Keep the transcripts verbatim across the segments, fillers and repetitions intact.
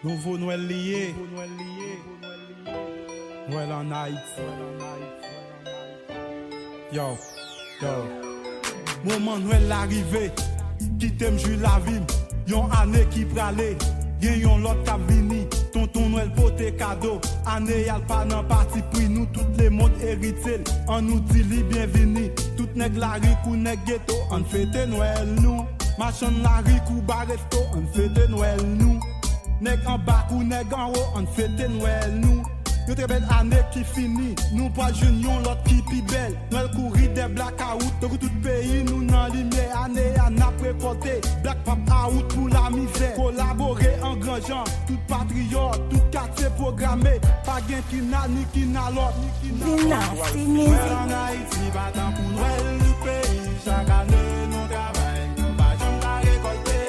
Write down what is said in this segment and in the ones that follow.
Nouvo Nwèl li ye. Nwèl ann Ayiti. Yo, yo. Moman Nwèl la rive. Kite m jwi lavi m. Yon ane ki prale. Gen yon lòt k ap vini. Tonton Nwèl pote kado. Ane a l pa nan patipri. Nou tout lemonn eritye l. Ann nou di li byenvini. Tout nèg lari kou nèg geto. Ann fete Nwèl nou. Machann lari kou baresto. Ann fete Nwèl nou. Nèg anba kou nèg anwo, ann fete Nwèl nou. Yon trè bèl ane ki fini, nou pral jwenn yon lòt ki pi bèl. Nwèl kouri dè blakawout, tankou tout peyi nou nan limyè. Ane a n ap rekòlte, blak p ap out pou lamizè. Kolabore an gran jan, tout patriyòt, tout katye pwograme. Pa gen kina ni kina lòt. Dynasty Music. Nwèl ann Ayiti pa tankou Nwèl tout peyi. Chak ane nou travay, nou pa janm ka rekòlte.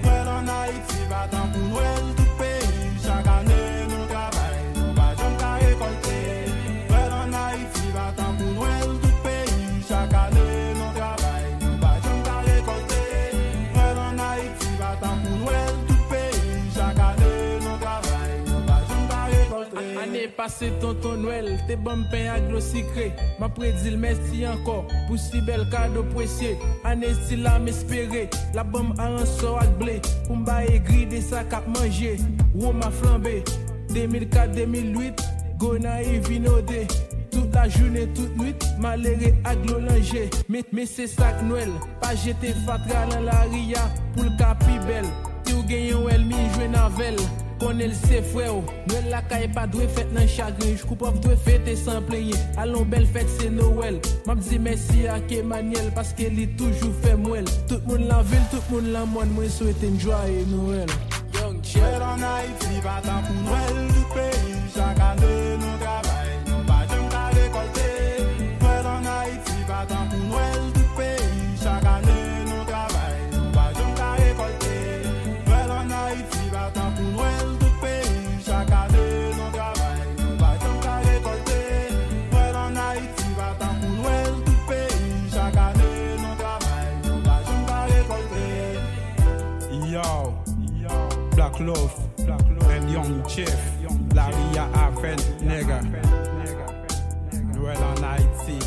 Nwèl ann Ayiti pa tankou Nwèl tout peyi. Chak ane nou travay, nou pa janm ka rekòlte. Nwèl ann Ayiti pa tankou Nwèl tout peyi. Chak ane nou travay, nou pa janm ka rekòlte. Nwèl ann Ayiti pa tankou Nwèl tout peyi. Chak ane nou travay, nou pa janm ka rekòlte. Ane pase Tonton Nwèl te ban m pen ak dlo sikre. M ap redi l mèsi ankò pou si bèl kado presye. Ane sila m espere l ap ban m aransò ak ble pou m bay egri de sa k ap manje. Woma flanbe. De mil kat, de mil uit, Gonayiv inode. Tout lajounen, tout nwit, malere ak dlo nan je. Men, men se sa k Nwèl, pa jete fatra nan lari a pou l ka pi bèl. Si w gen yon ènmi, jwenn avè l, konnen l se frè w. Nwèl lakay pa dwe fèt nan chagren, jou kou pòv dwe fete san plenyen. Alon bèl fèt se Nowèl. M ap di mèsi ak Emmanuel paske li toujou fè m wè l. Tout moun lavil, tout moun lanmòn, mwen swete n jwaye Nwèl. Young Jeff. Nwèl ann Ayiti pa tankou Nwèl tout peyi. Chak ane nou travay, nou pa janm ka rekòlte. Nwèl ann Ayiti pa tankou Nwèl tout peyi. Chak ane nou travay, nou pa janm ka rekòlte. Nwèl ann Ayiti pa tankou Nwèl tout peyi. Chak ane nou travay, nou pa janm ka rekòlte. Nwèl ann Ayiti pa tankou Nwèl tout peyi. Chak ane nou travay, nou pa janm ka rekòlte. Yo, Black Love, and Young Jeff, lari a avè n, nèga. Nwèl ann Ayiti.